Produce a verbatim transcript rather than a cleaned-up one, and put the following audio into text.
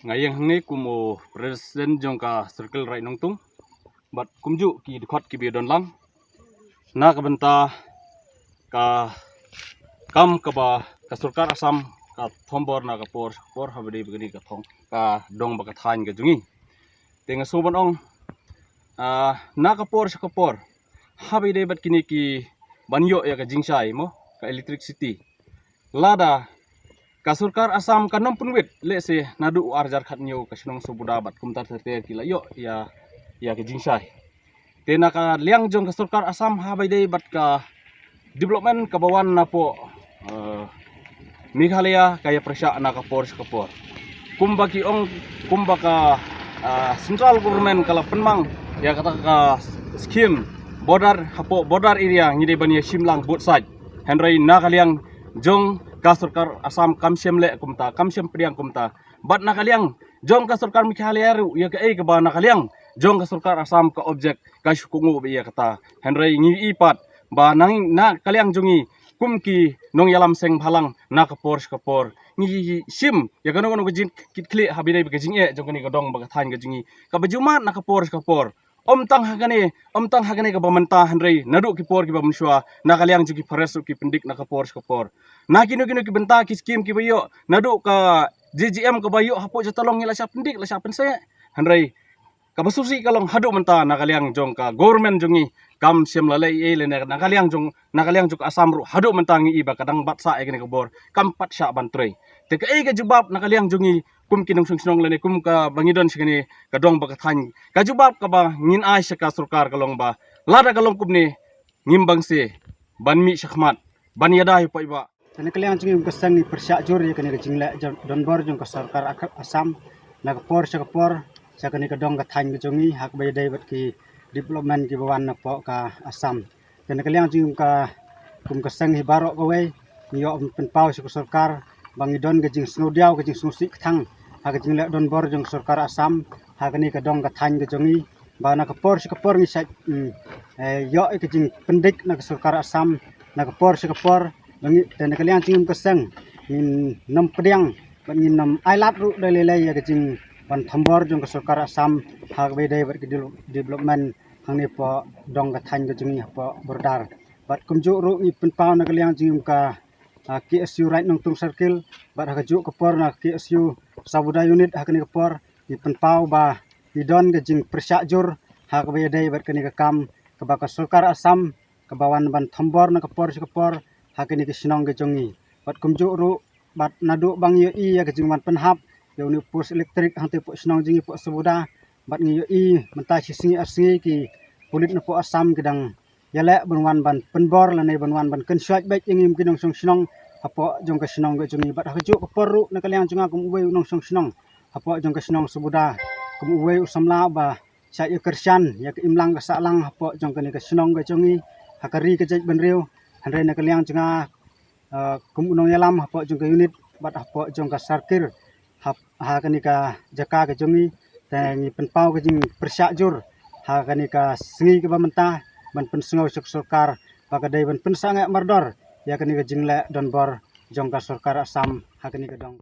Nga ïeng hangne kum u president jong ka circle Raid Nongtung. Bad kumjuh ki dkhot ki ba don lang. Na ka bynta ka kam kaba ka sorkar Assam ka thombor na ka por por haba dei ba kane ka thong ka dong ba ka thaiñ ka jong ngi. Te nga sngew ban ong, ah, na ka por sha ka por haba dei bad kine ki ban ïoh ïa ka jingshai mo ka electricity. Lada ka sorkar Assam ka nang pynwit lehse naduh u ar hajar khathynñiew ka shnong Sobuda bad kumta ter ter ki la ïoh ïa ïa ka jingshai. Te na ka liang jong ka sorkar Assam haba dei bad ka development kaba wan napoh, eh, Meghalaya ka ïa pyrshah na ka por sha ka por. Kumba ki ong, kumba ka, ah, central government ka la pynmang ïa kata ka scheme border, hapoh border area ngi dei ban ïa shim lang both side. Hynrei na ka liang jong ka sorkar Assam kam shym leh kumta, kam shym pdiang kumta. Bad na ka liang jong ka sorkar Meghalaya ruh ïa kaei kaba na ka liang jong ka sorkar Assam ka object ka shu kohnguh beit ïa kata. Hynrei ngi i pat ba nang na ka liang jong ngi kum ki nongïalam seng bhalang na ka por sha ka por ngi shim ïa kano kano ka jingkitkhlieh haba dei ka jingeh jong kane ka dong ba ka thaiñ ka jong ngi kaba ju mad na ka por sha ka por. Ym tang ha kane, ym tang ha kane kaba mynta hynrei naduh ki por kiba mynshuwa na ka liang jong ki forest ruh ki pyndik na ka por sha ka por. Na kino kino ki bynta ki scheme kiba ïoh naduh ka J J M kaba ïoh hapoh Jatalong ngi la shah pyndik la shah pynseh. Hynrei kaba sngewsih ka long haduh mynta na ka liang jong ka government jong ngi kam shym la leh ei ei lane na ka liang jong, na ka liang jong ka Assam ruh haduh mynta ngi i ba ka dang bat sah ïa kane ka bor kam pat shah ban trei. Te kaei ka jubab na ka liang jong ngi kum ki nongshong shnong lane kum kaba ngi don sha kane ka dong ba ka thaiñ, ka jubab kaba ngin ai sha ka sorkar ka long ba lada ka long kumne ngim bang se ban mih shakhmat ban ïada ïa u paidbah. Te na ka liang jong ngi kum ka seng ngi pyrshah jur ïa kane ka jingleh jon-, donbor jong ka sorkar Ak-, Assam na ka por sha ka por sha kane ka dong ka thaiñ ka jong ngi ha kaba ïadei bad ki development kiba wan napoh ka Assam. Te na ka liang jong ngi kum ka, kum ka seng hi baroh kawei ngi ïoh pynpaw sha ka sorkar ba ngi don ka jingsngewdiaw ka jingsngewsih kthang ha ka jingleh donbor jong ka sorkar Assam ha kane ka dong ka thaiñ ka jong ngi ba na ka por sha ka por ngi shait, mm, eh, ïoh ïa ka jingpyndik na ka sorkar Assam na ka por sha ka por. Ba ngi te na ka liang jong ngi kum ka seng ngin nym pdiang bad ngin nym ailad ruh da lei lei ïa ka jingwan thombor jong ka sorkar Assam ha kaba ïadei bad ka de-, development hangne hapoh dong ka thaiñ ka jong ngi hapoh border. Bad kumjuh ruh ngi pynpaw na ka liang jong ngi kum ka, ah, K S U Raid Nongtung Circle bad ha kajuh ka por na K S U Sabuda Unit ha kane ka por ngi pynpaw ba ngi don ka jingpyrshah jur ha kaba ïadei bad kane ka kam kaba ka sorkar Assam kaba wan ban thombor na ka por sha ka por ha kane ka shnong ka jong ngi. Bad kumjuh ruh bad naduh ba ngi ïohi ïa ka jingwan pynhap ïa une u post elektrik hangtei hapoh shnong jong ngi hapoh Sabuda bad ngi ïohi mynta shi sngi ar sngi ki pulit napoh Assam ki dang ïaleh ban wan ban pynbor lane ban wan ban kynshuwa beit ïa ngi kum ki nongshong shnong hapoh jong ka shnong ka jong ngi. Bad ha kajuh ka por ruh na ka liang jong nga kum uwei u nongshong shnong hapoh jong ka shnong Sabuda kum uwei u samla ba shah ïa kyrshan ïa ka imlang ka sahlang hapoh jong kane ka shnong ka jong ngi ha ka ri ka jaitbynriew. Hynrei na ka liang jong nga, eh, kum u nongïalam hapoh jong ka unit bad hapoh jong ka circle hap-, ha kane ka jaka ka jong ngi te ngi pynpaw ka jingpyrshah jur ha kane ka sngi kaba mynta ban pynsngew sha ka sorkar ba ka dei ban pynsangeh mardor ïa kane ka jingleh donbor jong ka sorkar Assam ha kane ka dong.